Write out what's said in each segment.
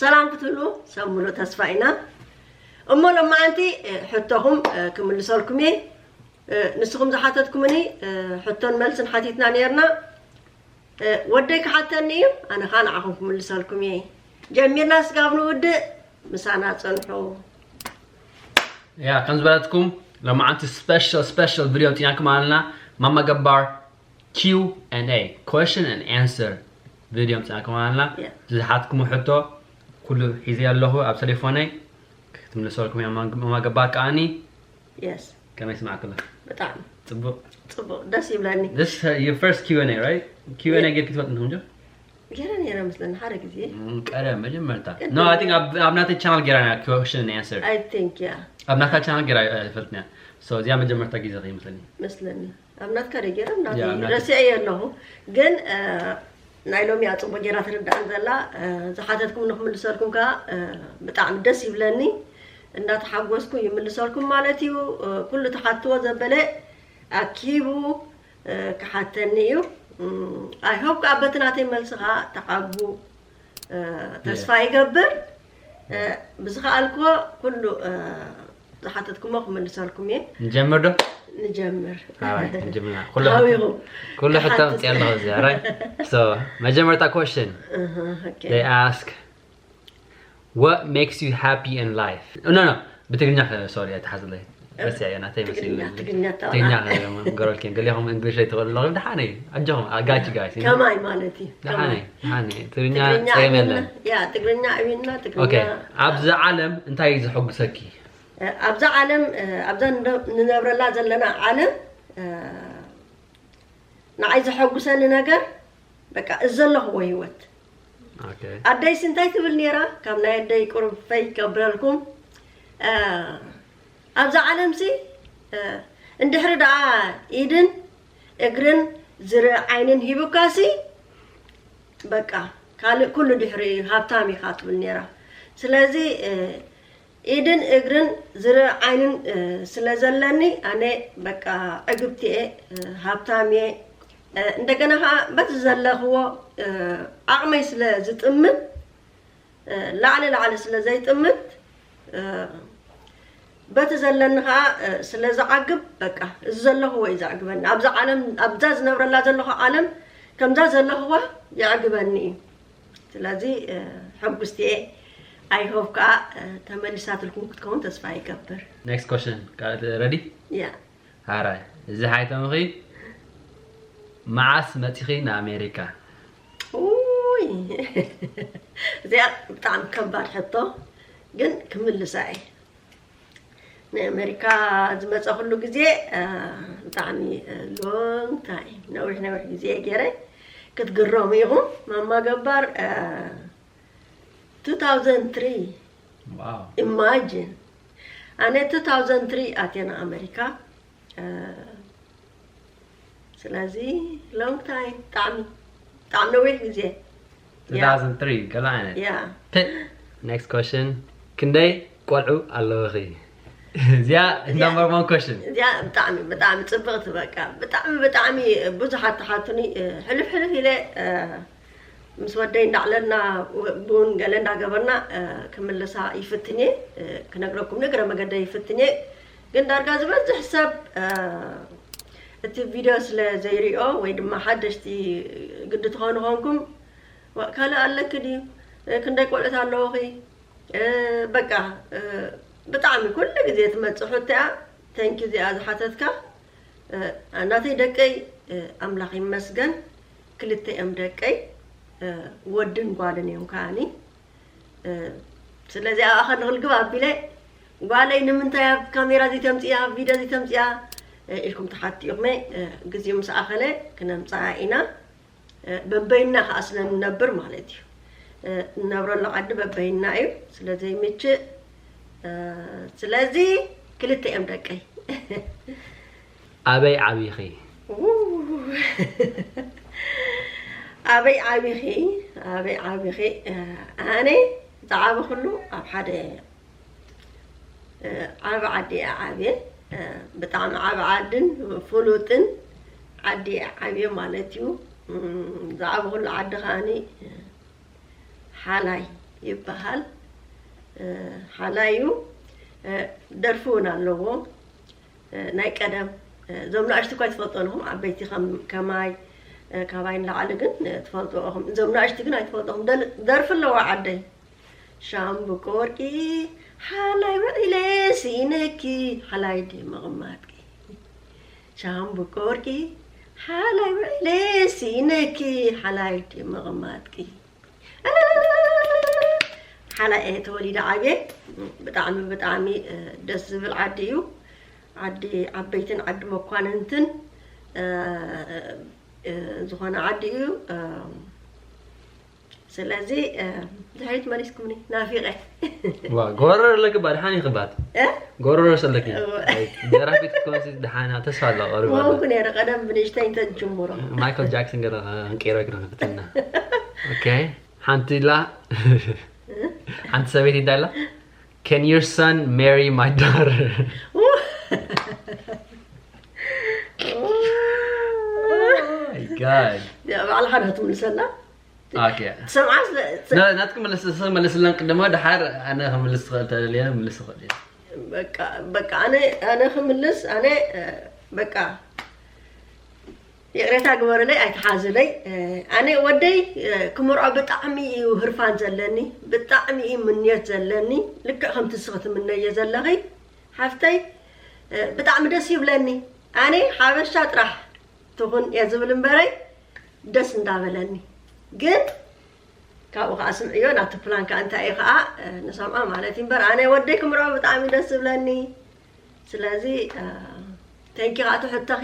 ሰላም ክትብሉ ሰብ ሙሉእ ተስፋ ኢና። እሞ ሎማዓንቲ ሕቶኹም ክምልሰልኩም እየ። ንስኹም ዝሓተትኩምኒ ሕቶን መልስን ሓቲትና ነርና። ወደይ ክሓተኒ እዩ፣ ኣነ ኸዓ ንዓኹም ክምልሰልኩም እየ። ጀሚርና ስጋብ ንውድእ ምሳና ጽንሑ። ያ ከም ዝበለትኩም ሎማዓንቲ special special video ኣምፂናኩም ኣለና። ማማ ገባር Q and A, question and answer video ኣምፂናኩም ኣለና። ዝሓትኩሞ ሕቶ ኩሉ ሒዘ ኣለኹ ኣብ ቴሌፎነይ ክትምልሰልኩም እያ። ማማ ገባር ከዓኒ የስ ከመይ ስማዕክሎ? ብጣዕሚ ፅቡቅ። ጽቡቅ፣ ደስ ይብለኒ። This is your first Q and A, right? Q and A ጌርኪ ትፈልጥ እንዲኹም ጆ? ገይረ ነይረ መስለኒ ሓደ ግዜ። ቀደም መጀመርታ። No, I think ኣብ ናተይ ቻናል ጌራ ነያ question and answer። I think yeah። ኣብ ናታ ቻናል ጌራ ኣይፈልጥንያ። So እዚኣ መጀመርታ ግዜ ይመስለኒ። መስለኒ ኣብ ናትካ ደ ገይረ ናተይ ረሲዐ ኣለኹ። ግን ናይ ሎሚ እያ ጽቡቅ ጌራ ትርዳእን ዘላ። ዝሓተትኩም ንክምልሰልኩም ከኣ ብጣዕሚ ደስ ይብለኒ። እንዳተሓጎስኩ ይምልሰልኩም ማለት እዩ። ኩሉ ተሓትዎ ዘበለ ኣኪቡ ክሓተኒ እዩ። I hope ከኣ በቲ ናተይ መልሲ ከኣ ተሓጉ ተስፋ ይገብር። ብዝኸኣልክዎ ኩሉ ዝሓተትኩሞ ክምልሰልኩም እየ። ንጀምር ዶ? ንጀምር። Alright, ንጀምር። ኩሉ ሕቶ ኣምፅእ ኣለኹ እዚኣ right? So መጀመርታ question they ask, what makes you happy in life? No, no, ብትግርኛ sorry ኣይትሓዝለይ። ረሲዐ እየ ናተይ መሲሉ። ትግርኛ ትግርኛ ገረልኩም ገሊኹም እንግሊሽ ኣይትኽእሉ ኣለኹም። ደሓነይ ኣጆኹም I got you guys. ከማይ ማለት እዩ። ደሓነይ ደሓነይ ትግርኛ ፀገም የለን። ያ ትግርኛ እብና ትግርኛ Okay፣ ኣብዚ ዓለም እንታይ እዩ ዘሐጉሰኪ? ኣብዛ ዓለም ኣብዛ ንነብረላ ዘለና ዓለም ንዓይ ዘሐጉሰኒ ነገር በቃ እዚ ዘለኽዎ ህይወት። ኣደይሲ እንታይ ትብል ነይራ? ካብ ናይ ኣደይ ቁሩብ ፈይ ከብለልኩም። ኣብዛ ዓለምሲ እንድሕሪ ደኣ ኢድን እግርን ዝርኢ ዓይንን ሂቡካሲ በቃ ካልእ ኩሉ ድሕሪ እዩ፣ ሃብታም ኢኻ ትብል ነይራ። ስለዚ ኢድን እግርን ዝርኢ ዓይንን ስለ ዘለኒ ኣነ በቃ ዕግብቲ እየ፣ ሃብታም እየ። እንደገና ከዓ በቲ ዘለኽዎ ዓቕመይ ስለ ዝጥምት ላዕሊ ላዕሊ ስለ ዘይጥምት በቲ ዘለኒ ከዓ ስለ ዝዓግብ በቃ እዚ ዘለኽዎ እዩ ዘዕግበኒ። ኣብዛ ዓለም ኣብዛ ዝነብረላ ዘለኹ ዓለም ከምዛ ዘለኽዋ የዕግበኒ እዩ። ስለዚ ሕጉስቲ እየ። I hope ከዓ ተመሊሳትልኩም ክትከውን ተስፋ ይገብር። Next question, ready? ያ ሃራይ እዚ ሓይተምኺ መዓስ መፂኺ ንኣሜሪካ? ውይ እዚኣ ብጣዕሚ ከባድ ሕቶ ግን ክምልሳ እየ። ንኣሜሪካ ዝመፀኹሉ ግዜ ብጣዕሚ long time ነዊሕ ነዊሕ ግዜ ገይረ። ክትግረሙ ኢኹም ማማ ገባር two thousand three Wow. Imagine ኣነ two thousand three ኣትየ ንኣሜሪካ። ስለዚ long time ብጣዕሚ ብጣዕሚ ነዊሕ ግዜ። two thousand three ገለ ዓይነት ያ Next question, ክንደይ ቆልዑ ኣለውኺ? እዚኣ number one question። እዚኣ ብጣዕሚ ብጣዕሚ ጽብቕቲ በቃ ብጣዕሚ ብጣዕሚ ብዙሓት ተሓቱኒ። ሕልፍ ሕልፍ ኢለ ምስ ወደይ እንዳዕለልና ብውን ገለ እንዳገበርና ክምልሳ ይፍትን እየ። ክነግረኩም ንግረ መገደ ይፍትን እየ። ግን ዳርጋ ዝበዝሕ ሰብ እቲ ቪድዮ ስለ ዘይሪኦ ወይ ድማ ሓደሽቲ ግዲ ትኾኑ ኾንኩም ካልእ ኣለኪ ድዩ? ክንደይ ቆልዑት ኣለውኺ? በቃ ብጣዕሚ ኩሉ ግዜ ትመፅእ ሕቶ እያ። Thank you እዚኣ ዝሓተትካ። ናተይ ደቀይ ኣምላኽ ይመስገን ክልተ እዮም ደቀይ ወድን ጓልን እዮም ከዓኒ። ስለዚ ኣብኣ ከለኹ ልግብ ኣቢለ ጓለይ ንምንታይ ኣብ ካሜራ ዘይተምፅያ ኣብ ቪድዮ ዘይተምፅያ ኢልኩም ትሓቱ ኢኹም። ግዜኡ ምስ ኣኸለ ክነምፅኣ ኢና። በበይና ከዓ ስለ ንነብር ማለት እዩ። እንነብረሉ ዓዲ በበይና እዩ ስለ ዘይምችእ ስለዚ ክልተ እዮም ደቀይ። ኣበይ ዓቢኺ? ኣበይ ዓቢኺ ኣበይ ዓቢኺ ኣነ ዝዓበኹሉ ኣብ ሓደ ዓቢ ዓዲ እየ ዓብየ። ብጣዕሚ ዓቢ ዓድን ፍሉጥን ዓዲ እየ ዓብየ ማለት እዩ። ዝዓበኹሉ ዓዲ ከዓኒ ሓላይ ይበሃል። ሓላይ እዩ። ደርፊ እውን ኣለዎ። ናይ ቀደም እዞም ንኣሽቱ እኳ ይትፈልጦ ኣለኹም፣ ዓበይቲ ከማይ ካባይ ንላዕሊ ግን ትፈልጥኦ ኹም። እዞም ንኣሽቱ ግን ኣይትፈልጦኹም። ደርፊ ኣለዋ ዓደይ። ሻምብቆ ወርቂ ሓላይ ውዒለ ሲነኪ፣ ሓላይ ድየ ምቕማጥኪ? ሻምብቆ ወርቂ ሓላይ ውዒለ ሲነኪ፣ ሓላይ ድየ ምቕማጥኪ? ሓላይ እየ ተወሊደ ዓብየ። ብጣዕሚ ብጣዕሚ ደስ ዝብል ዓዲ እዩ። ዓዲ ዓበይትን ዓዲ መኳንንትን ዝኾነ ዓዲ እዩ። ስለዚ ድሕሪት መሊስኩምኒ፣ ናፊቐ። ዋ ጎረሮ ኣለኪ ባ፣ ደሓን ይኽባት። ጎረሮ ሰለኪ። ደራፊት ክትኮንሲ ደሓና ተስፋ ኣሎ፣ ቀሪቡ ኣሎ። ምኾንኩ ነይረ፣ ቀደም ብንእሽተይ እንተትጅምሮ። ማይክል ጃክሰን ገለ ክንቀይሮ ግና ንፍትና። ኦኬ፣ ሓንቲ ኢላ ሓንቲ ሰበይቲ እንታይ ኢላ? Can your son marry my daughter? God. ባዕልኻ ዶ ትምልሰላ? Okay. ሰምዓስ ናትክ መልስ መልስለን ቅድማ ድሓር ኣነ ክምልስ ትኽእል ተደልየ ምልስ ትኽእል እየ። በቃ በቃ ኣነ ኣነ ክምልስ ኣነ በቃ ይቕሬታ ግበርለይ ኣይትሓዝለይ። ኣነ ወደይ ክምርዖ ብጣዕሚ እዩ ህርፋን ዘለኒ፣ ብጣዕሚ እዩ ምንዮት ዘለኒ። ልክዕ ከምቲ እስኺ ትምነዮ ዘለኺ ሓፍተይ ብጣዕሚ ደስ ይብለኒ። ኣነ ሓበሻ ጥራሕ ትኹን እየ ዝብል እምበረይ ደስ እንዳበለኒ። ግን ካብኡ ከዓ ስምዕዮ ናቲ ፕላን ከዓ እንታይ እዩ ከዓ ንሰምዖ ማለት እዩ። እምበር ኣነ ወደይ ክምርዖ ብጣዕሚ ደስ ዝብለኒ። ስለዚ ቴንኪ ከዓ ትሕተኺ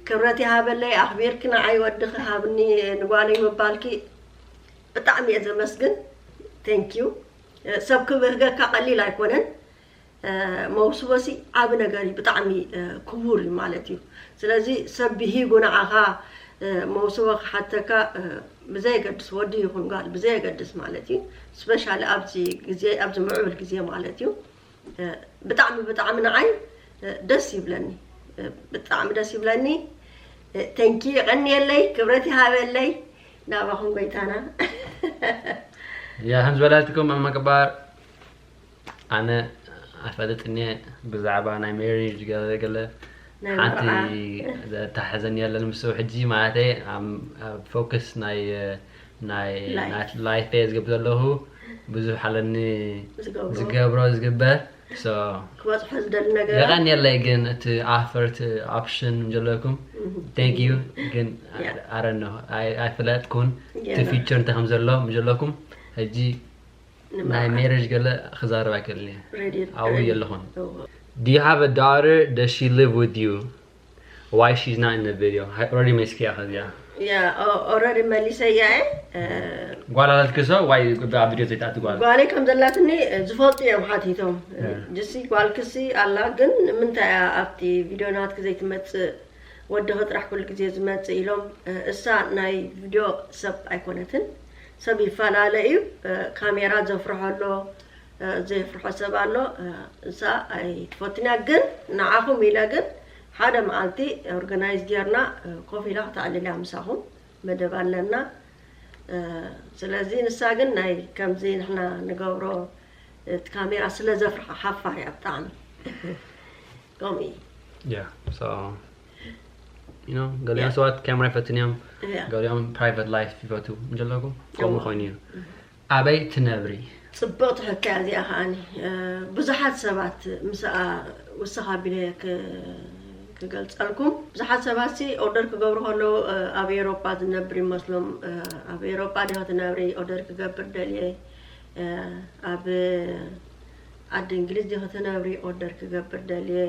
ክብረት ይሃበለይ፣ ኣኽቢርኪ ንዓይ ወድኺ ሃብኒ ንጓለይ ምባልኪ ብጣዕሚ እየ ዘመስግን። ቴንኪዩ። ሰብ ክብህገካ ቀሊል ኣይኮነን። መውስቦሲ ዓቢ ነገር እዩ፣ ብጣዕሚ ክቡር እዩ ማለት እዩ። ስለዚ ሰብ ብሂጉ ንዓኻ መውስቦ ክሓተካ ብዘየገድስ ወዲ ይኹን ጓል ብዘየገድስ ማለት እዩ። ስፔሻሊ ኣብዚ ግዜ ኣብዚ ምዕብል ግዜ ማለት እዩ። ብጣዕሚ ብጣዕሚ ንዓይ ደስ ይብለኒ፣ ብጣዕሚ ደስ ይብለኒ። ቴንኪ ይቐንየለይ፣ ክብረት ይሃበለይ ናባኹም ጎይታና። ያ ከም ዝበላልትኩም ኣብ መቅባር ኣነ ኣፈልጥኒ ብዛዕባ ናይ ሜሪጅ ገለ ገለ ሓንቲ ዘታሕዘኒ የለን ምስ ሕጂ ማለት ኣብ ፎከስ ናይ ናይ ላይፍ ዝገብር ዘለኹ ብዙሕ ኣለኒ ዝገብሮ ዝግበር ክበፅሖ ዝደሊ ነገር የቐንየለይ ግን እቲ ኣፈርት ኦፕሽን ዘለኩም thank you ግን ኣረኖ ኣይፍለጥኩን እቲ ፊቸር እንታይ ከም ዘሎ ዘለኩም ሕጂ ናይ ሜሬጅ ገለ ክዛረብ ኣይክእልን እየ ኣብኡ የለኹን do you have a daughter? Does she live with you? Why she's not in the video? Already መሊስክያ ከዚኣ yeah already መሊሰያ እየ። ጓል ኣለትኪ so why ኣብ ቪድዮ ዘይትኣቲ ጓል? ጓለይ ከም ዘላትኒ ዝፈልጡ እዮም ሓቲቶም። ጅሲ ጓልክሲ ኣላ ግን ንምንታይ እያ ኣብቲ ቪድዮ ናትኪ ዘይትመፅእ? ወድኺ ጥራሕ ኩሉ ግዜ ዝመፅእ ኢሎም። እሳ ናይ ቪድዮ ሰብ ኣይኮነትን። ሰብ ይፈላለ እዩ። ካሜራ ዘፍርሖ ኣሎ፣ ዘየፍርሖ ሰብ ኣሎ። እሳ ኣይትፈትን እያ ግን ንዓኹም ኢለ ግን ሓደ መዓልቲ ኦርጋናይዝ ጌርና ኮፍ ኢላ ክተዕልል እያ ምሳኹም መደብ ኣለና። ስለዚ ንሳ ግን ናይ ከምዚ ንሕና ንገብሮ እቲ ካሜራ ስለ ዘፍርሓ ሓፋር እያ ብጣዕሚ ከምኡ እዩ። Yeah so you know ገሊኦም ሰባት ካሜራ ይፈትን እዮም ገሊኦም private life ይፈቱ እንጀለኩም ከምኡ ኮይኑ እዩ ኣበይ ትነብሪ ፅብቕቲ ሕቶ እያ እዚኣ ከዓኒ ብዙሓት ሰባት ምስኣ ውስኽ ኣቢለ ክገልፀልኩም ብዙሓት ሰባት ሲ ኦርደር ክገብሩ ከለዉ ኣብ ኤሮጳ ዝነብር ይመስሎም ኣብ ኤሮጳ ዲ ክትነብሪ ኦርደር ክገብር ደልየ ኣብ ዓዲ እንግሊዝ ዲ ክትነብሪ ኦርደር ክገብር ደልየ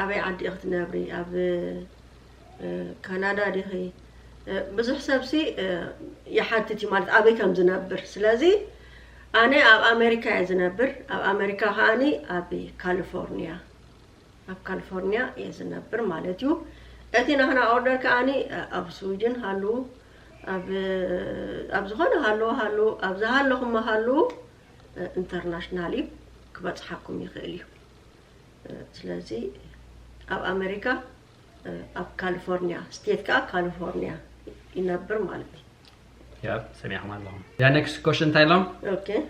ኣበይ ዓዲ ኢኺ ትነብሪ ኣብ ካናዳ ዲኺ ብዙሕ ሰብሲ ይሓትት እዩ ማለት ኣበይ ከም ዝነብር ስለዚ ኣነ ኣብ ኣሜሪካ እየ ዝነብር ኣብ ኣሜሪካ ከዓኒ ኣብ ካሊፎርኒያ ኣብ ካሊፎርኒያ እየ ዝነብር ማለት እዩ እቲ ናህና ኦርደር ከዓኒ ኣብ ስዊድን ሃሉ ኣብ ዝኾነ ሃሉ ሃሉ ኣብ ዝሃለኹም ሃሉ ኢንተርናሽናል እዩ ክበፅሓኩም ይኽእል እዩ ስለዚ ኣብ ኣሜሪካ ኣብ ካሊፎርኒያ ስቴት ከዓ ካሊፎርኒያ ይነብር ማለት እዩ ያብ ሰሚዕኹም ኣለኹም። ያ ኔክስት ኮሽን እንታይ ኢሎም? Okay.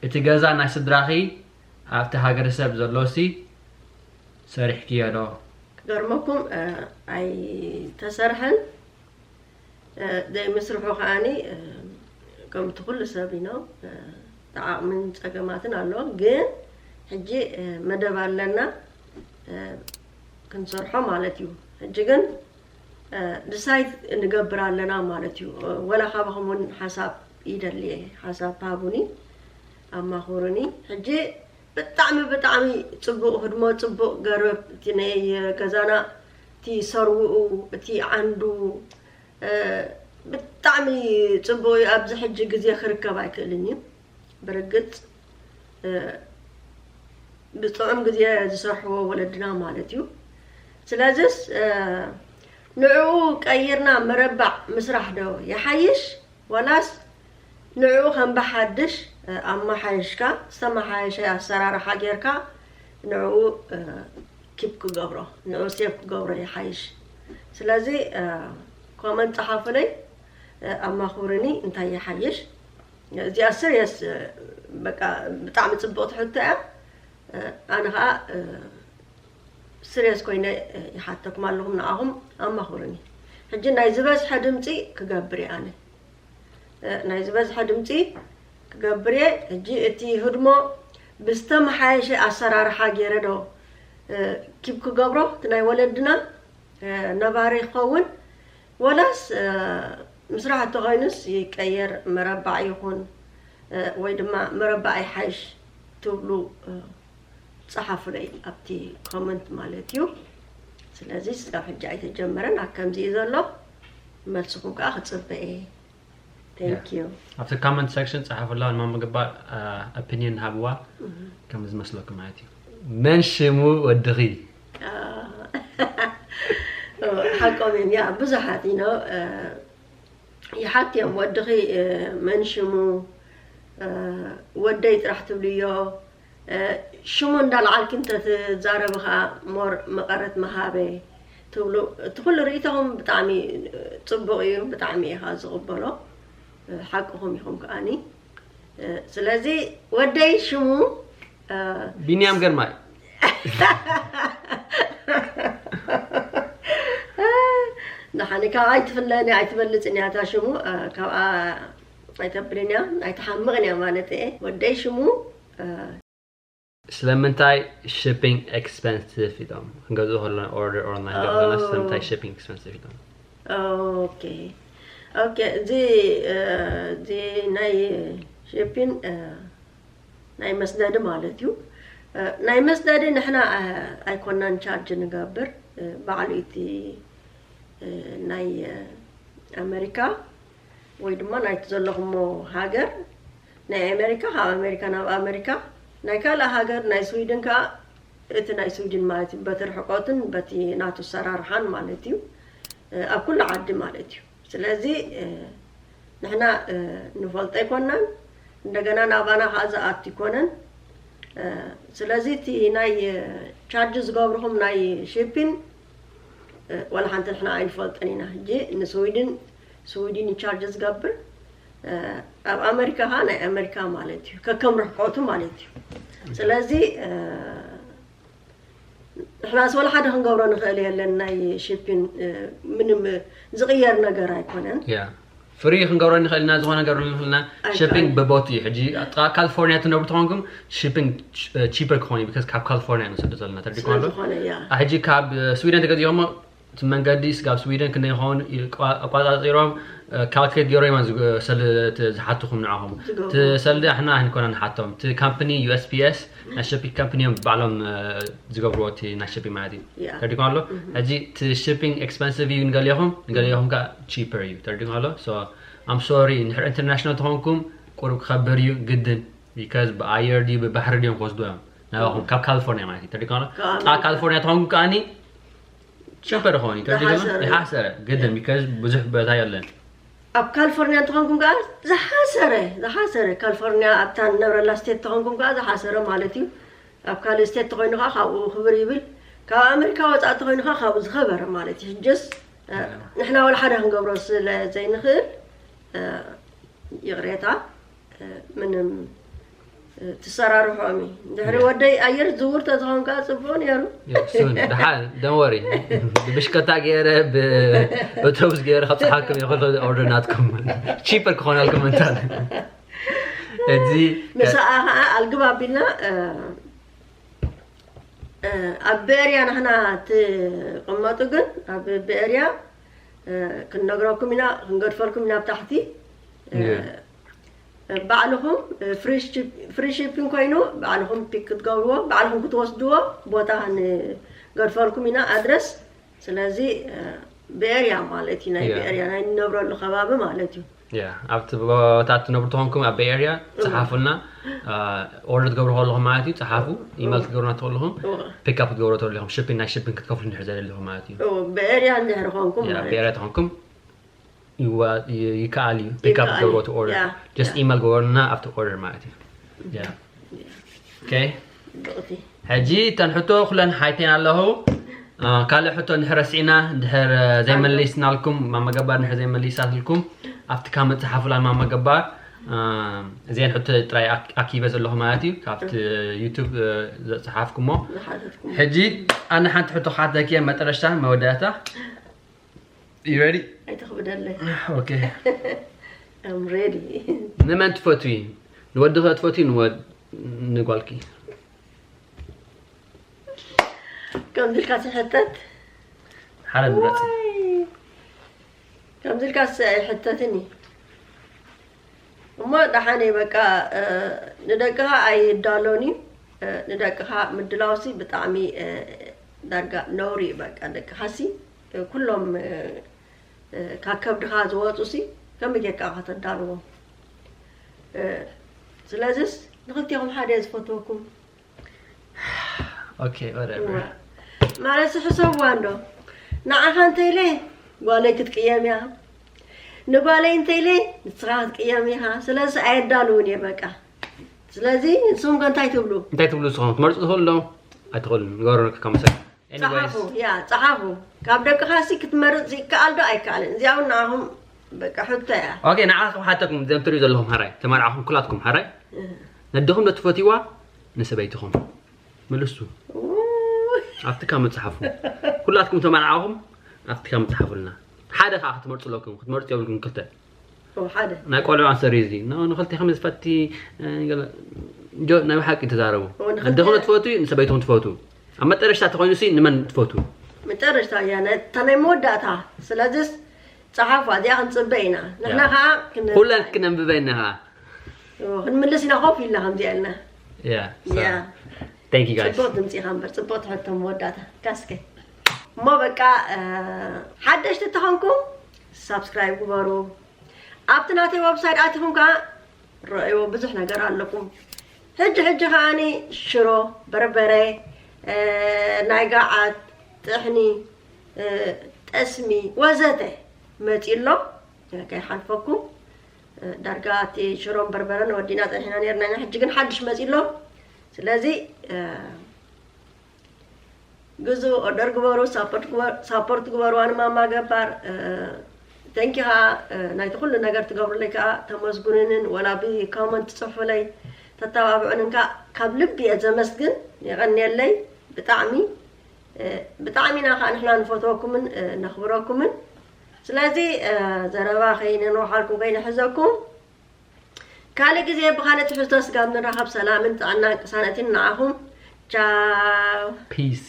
እቲ ገዛ ናይ ስድራኺ ኣብቲ ሃገረሰብ ዘሎሲ ሰሪሕክዮ ዶ? ክገርመኩም ኣይተሰርሐን። ዘይምስርሑ ከዓኒ ከምቲ ኩሉ ሰብ ኢኖ ዓቕምን ፀገማትን ኣሎ። ግን ሕጂ መደብ ኣለና ክንሰርሖ ማለት እዩ። ሕጂ ግን ዲሳይድ ንገብር ኣለና ማለት እዩ። ወላ ካባኹም እውን ሓሳብ ይደሊ እየ። ሓሳብ ሃቡኒ፣ ኣማኽሩኒ። ሕጂ ብጣዕሚ ብጣዕሚ ፅቡቕ ህድሞ፣ ፅቡቕ ገረብ፣ እቲ ናይ ገዛና እቲ ሰርውኡ፣ እቲ ዓንዱ ብጣዕሚ ፅቡቕ እዩ። ኣብዚ ሕጂ ግዜ ክርከብ ኣይክእልን እዩ። ብርግፅ ብጥዑም ግዜ ዝሰርሕዎ ወለድና ማለት እዩ። ስለዝስ ንዕኡ ቀይርና መረባዕ ምስራሕ ዶ ይሓይሽ ዋላስ ንዕኡ ከም ብሓድሽ ኣመሓይሽካ ዝተመሓየሸ ኣሰራርሓ ጌርካ ንዕኡ ኪፕ ክገብሮ ንዕኡ ሴቭ ክገብሮ ይሓይሽ። ስለዚ ኮመንት ጸሓፉለይ፣ ኣማኽሩኒ እንታይ ይሓይሽ። እዚኣ ስሪየስ በቃ ብጣዕሚ ጽቡቕቲ ሕቶ እያ። ኣነ ኸዓ ስሪየስ ኮይነ ይሓተኩም ኣለኹም፣ ንዓኹም ኣማኽሩኒ። ሕጂ ናይ ዝበዝሐ ድምፂ ክገብር እየ ኣነ። ናይ ዝበዝሐ ድምፂ ክገብር እየ። ሕጂ እቲ ህድሞ ብዝተመሓየሸ ኣሰራርሓ ገይረ ዶ ኪፕ ክገብሮ እቲ ናይ ወለድና ነባሪ ክኸውን ወላስ ምስራሕ እንተኾይኑስ ይቀየር፣ መረባዕ ይኹን ወይ ድማ መረባዕ ይሓይሽ ትብሉ ጸሓፉለይ ኣብቲ ኮመንት ማለት እዩ። ስለዚ ስጋብ ሕጂ ኣይተጀመረን፣ ኣብ ከምዚ እዩ ዘሎ። መልስኹም ከዓ ክጽበ እየ። Thank you። ኣብቲ ኮመንት ሴክሽን ጸሓፉላ፣ ንማን ምግባር ኦፒኒየን ሃብዋ ከም ዝመስለኩም ማለት እዩ። መን ሽሙ ወድኺ? ሓቆም እዮም። ያ ብዙሓት ኢኖ ይሓት እዮም፣ ወድኺ መን ሽሙ? ወደይ ጥራሕ ትብልዮ። ሽሙ እንዳልዓልኪ እንተትዛረቢ ከዓ ሞር መቐረት መሃበ ትብሉ። እቲ ኩሉ ርእይቶኹም ብጣዕሚ ፅቡቕ እዩ፣ ብጣዕሚ እየ ከዓ ዝቕበሎ። ሓቅኹም ኢኹም ከዓኒ። ስለዚ ወደይ ሽሙ ቢንያም ገርማይ። ንሓኒ ካብኣ ኣይትፍለን እያ፣ ኣይትበልፅን እያ እታ ሽሙ። ካብኣ ኣይተብልን እያ፣ ኣይትሓምቕን እያ ማለት እየ። ወደይ ሽሙ ስለምንታይ ሺፒንግ ኤክስፐንሲቭ ኢሎም ክንገዝኦ ከለና ኦርደር ኦንላይን ገበና ስለምንታይ ሺፒንግ ኤክስፐንሲቭ ኢሎም? ኦኬ ኦኬ። እዚ እዚ ናይ ሺፒንግ ናይ መስደዲ ማለት እዩ። ናይ መስደዲ ንሕና ኣይኮናን ቻርጅ ንገብር፣ ባዕሉ እቲ ናይ ኣመሪካ ወይ ድማ ናይቲ ዘለኹሞ ሃገር ናይ ኣሜሪካ ካብ ኣሜሪካ ናብ ኣሜሪካ፣ ናይ ካልእ ሃገር ናይ ስዊድን ከዓ እቲ ናይ ስዊድን ማለት እዩ፣ በቲ ርሕቆትን በቲ ናቱ ኣሰራርሓን ማለት እዩ፣ ኣብ ኩሉ ዓዲ ማለት እዩ። ስለዚ ንሕና ንፈልጦ ኣይኮናን፣ እንደገና ናባና ከዓ ዝኣቱ ኣይኮነን። ስለዚ እቲ ናይ ቻርጅ ዝገብርኹም ናይ ሺፒን ዋላ ሓንቲ ንሕና ኣይንፈልጥን ኢና። ሕጂ ንስዊድን ስዊድን ቻርጅ ዝገብር ኣብ ኣመሪካ ከዓ ናይ ኣመሪካ ማለት እዩ፣ ከከም ርሕቆቱ ማለት እዩ። ስለዚ ንሕናስ ወላ ሓደ ክንገብሮ ንኽእል የለን። ናይ ሺፒን ምንም ዝቕየር ነገር ኣይኮነን። ፍሪ ክንገብሮ ንኽእል ኢና፣ ዝኾነ ነገር ንኽእል ኢና። ሺፒንግ ብቦት እዩ። ሕጂ ጥቓ ካሊፎርኒያ ትነብሩ ተኾንኩም ሺፒንግ ቺፐር ክኾን እዩ፣ ቢካዝ ካብ ካሊፎርኒያ ንሰዶ ዘለና ተርዲኩም ኣሎ። ዝኾነ ያ ሕጂ ካብ ስዊደን ተገዚኦሞ እቲ መንገዲ ስጋብ ስዊደን ክንደይ ይኸውን ኣቋፃፂሮም ካልኩሌት ገይሮም እዮም ዝሓትኹም ንዓኹም። እቲ ሰልዲ ኣሕና ኣይንኮና ንሓቶም። እቲ ካምፕኒ ዩኤስፒኤስ ናይ ሺፒንግ ካምፕኒ እዮም ባዕሎም ዝገብርዎ እቲ ናይ ሺፒንግ ማለት እዩ። ተርዲኩም ኣሎ። ሕጂ እቲ ሺፒንግ ኤክስፐንሲቭ እዩ ንገሊኹም፣ ንገሊኹም ከዓ ቺፐር እዩ። ተርዲኩም ኣሎ። ኣም ሶሪ፣ እንድሕር ኢንተርናሽናል ተኾንኩም ቁሩብ ክኸብር እዩ ግድን፣ ቢካዝ ብኣየር ድዩ ብባሕሪ ድዮም ክወስዱ እዮም ናባኹም ካብ ካሊፎርኒያ ማለት እዩ። ተርዲኩም ኣሎ። ካብ ካሊፎርኒያ ተኾንኩም ከዓኒ ቺፐር ኾን እዩ። ተርዲኩም ኣሎ። ዝሓሰረ ግድን፣ ቢካዝ ብዙሕ ቦታ የለን። ኣብ ካሊፎርኒያ እንተኾንኩም ከዓ ዝሓሰረ ዝሓሰረ ካሊፎርኒያ ኣብታ ንነብረላ ስቴት እንተኾንኩም ከዓ ዝሓሰረ ማለት እዩ። ኣብ ካልእ ስቴት ተኾይኑ ከዓ ካብኡ ክብር ይብል፣ ካብ ኣሜሪካ ወፃኢ ተኾይኑ ከዓ ካብኡ ዝኸበረ ማለት እዩ። ጀስ ንሕና ወላ ሓደ ክንገብሮ ስለ ዘይንኽእል ይቕሬታ፣ ምንም ትሰራርሖም እዩ። ድሕሪ ወደይ ኣየር ዝውር ተዝኸውን ከዓ ጽቡቕ ነይሩ። ሱን ደሓን ደንወሪ ብብሽከታ ገይረ ብኣውቶቡስ ገይረ ካብ ፀሓኩም የክል ኦርደር ናትኩም ቺፐር ክኾነልኩም እንታል እዚ ምሳኣ ከዓ ኣልግብ ኣቢልና ኣብ ብኤርያ ንሕና ትቕመጡ ግን ኣብ ብኤርያ ክንነግረኩም ኢና፣ ክንገድፈልኩም ኢና ኣብ ታሕቲ። ባዕልኹም ፍሪ ሺፒንግ ኮይኑ ባዕልኹም ፒክ ክትገብርዎ፣ ባዕልኹም ክትወስድዎ ቦታ ንገድፈልኩም ኢና ኣድረስ። ስለዚ ብኤርያ ማለት እዩ፣ ናይ ብኤርያ ናይ ንነብረሉ ከባቢ ማለት እዩ። ኣብቲ ቦታ ትነብሩ ተኾንኩም ኣብ ኤርያ ፀሓፉልና። ኦርደር ትገብሩ ከለኹም ማለት እዩ ፀሓፉ። ኢሜል ክትገብሩና ተኸለኹም ፒክኣፕ ክትገብሩ ተለኹም ሽፒን ናይ ሽፒን ክትከፍሉ እንድሕር ዘለኹም ማለት እዩ። ብኤርያ እንድሕር ኾንኩም ብኤርያ ተኾንኩም ይከኣል እዩ። ፒክኣፕ ክትገብሩ እቲ ኦርደር ጀስት ኢሜል ግበሩና ኣብቲ ኦርደር ማለት እዩ። ኦኬ ሕጂ እተን ሕቶ ኩለን ሓይተን ኣለኹ። ካልእ ሕቶ እንድሕር ረሲዕና እንድሕር ዘይመሊስናልኩም ማማ ገባር እንድሕር ዘይመሊሳትልኩም ኣብቲ ካመንት ፀሓፉላ ማማ ገባር። እዚአን ሕቶ ጥራይ ኣኪበ ዘለኹ ማለት እዩ። ካብቲ ዩቱብ ዘፀሓፍኩሞ። ሕጂ ኣነ ሓንቲ ሕቶ ክሓተኪ እየ መጠረሽታ መወዳእታ። You ready? ኣይተኽብደለይ። Okay. I'm ready. ንመን ትፈትዊ? ንወድኸ ትፈትዊ ንወድ ንጓልኪ? ከምዚ ኢልካ ትሕተት ሓደ ምረፂ። ከምዚ ኢልካ ኣይሕተትን እዩ። እሞ ደሓነይ በቃ ንደቅኻ ኣይዳሎን እዩ። ንደቅኻ ምድላውሲ ብጣዕሚ ዳርጋ ነውሪ እዩ። በቃ ደቅኻሲ ኩሎም ካብ ከብድኻ ዝወፁ ሲ ከመይ ጌርካ ኢኻ ተዳልዎም? ስለዚስ ንክልቴኹም ሓደ እየ ዝፈትወኩም። Okay, whatever. ማለት ሕሰብዋ እንዶ ንዓኻ እንተኢለ ጓለይ ክትቅየም እያ፣ ንጓለይ እንተኢለ ንስኻ ክትቅየም ኢኻ። ስለዚ ኣየዳልውን እየ በቃ። ስለዚ ንስኹም ከ እንታይ ትብሉ? እንታይ ትብሉ ንስኹም ትመርፁ ትኽእሉ ዶ ኣይትኽእሉን? ንገሩና ከካመሰ ፀሓፉ ያ ፀሓፉ። ካብ ደቅኻ ሲ ክትመርፅ ይከኣል ዶ ኣይከኣልን? እዚኣ እውን ንዓኹም በቃ ሕቶ እያ። ኦኬ ንዓኻ ክሓተኩም ዘም ትሪኡ ዘለኹም ሓራይ ተመርዓኹም ኩላትኩም ሓራይ ነድኹም ዶ ትፈትይዋ ንሰበይትኹም? መልሱ ኣብቲ ካመንት ፀሓፉ። ኩላትኩም ተመርዓኹም ኣብቲ ካመንት ፀሓፉልና። ሓደ ከዓ ክትመርፁ ኣለኩም ክትመርፁ የብልኩም ክልተ። ሓደ ናይ ቆልዑ ኣንሰር እዩ እዚ። ንክልቲኹም ዝፈቲ ናይ ብሓቂ ተዛረቡ። ኣደኹም ትፈቱ ንሰበይትኹም ትፈቱ። ኣብ መጠረሽታ ተኮይኑ ሲ ንመን ትፈቱ? መጨረሽታ እያ እታ ናይ መወዳእታ። ስለዚስ ፀሓፉ እዚኣ ክንፅበ ኢና ንሕና ከዓ። ኩለን ክነንብበ ኢና ከዓ። ክንምልስ ኢና ኮፍ ኢልና ከምዚኣ ኢልና። Yeah. So, thank you guys. ፅቡቅ ድምፂ ኢኻ እምበር ፅቡቅ ትሕቶ መወዳእታ ካስከ። እሞ በቃ ሓደሽቲ ተኾንኩም ሳብስክራይብ ግበሩ። ኣብቲ ናተይ ወብሳይት ኣቲኹም ከዓ ረእይዎ ብዙሕ ነገር ኣለኩም። ሕጂ ሕጂ ከዓኒ ሽሮ፣ በርበረ፣ ናይ ገዓት፣ ጥሕኒ፣ ጠስሚ ወዘተ መፂኡ ኣሎ። ከይሓልፈኩም ዳርጋ እቲ ሽሮን በርበረን ወዲና ፀኒሕና ነርና ኢና። ሕጂ ግን ሓድሽ መፂኡ ኣሎ። ስለዚ ግዙ ኦርደር ግበሩ፣ ሳፖርት ግበሩ። ኣነ ማማ ገባር ተንኪ ከዓ ናይቲ ኩሉ ነገር ትገብሩለይ ከዓ ተመስጉንንን ወላ ብኮመንት ትፅሕፉለይ ተተባብዑንን ከዓ ካብ ልቢ እየ ዘመስግን። የቐንየለይ ብጣዕሚ ብጣዕሚ ኢና ከዓ ንሕና ንፈትወኩምን ነኽብረኩምን። ስለዚ ዘረባ ከይነንውሓልኩም ከይንሕዘኩም ካልእ ግዜ ብኻልእ ትሕዝቶ ስጋብ ንራኸብ ሰላምን ጥዕናን ቅሳነትን ንዓኹም። ቻው። Peace.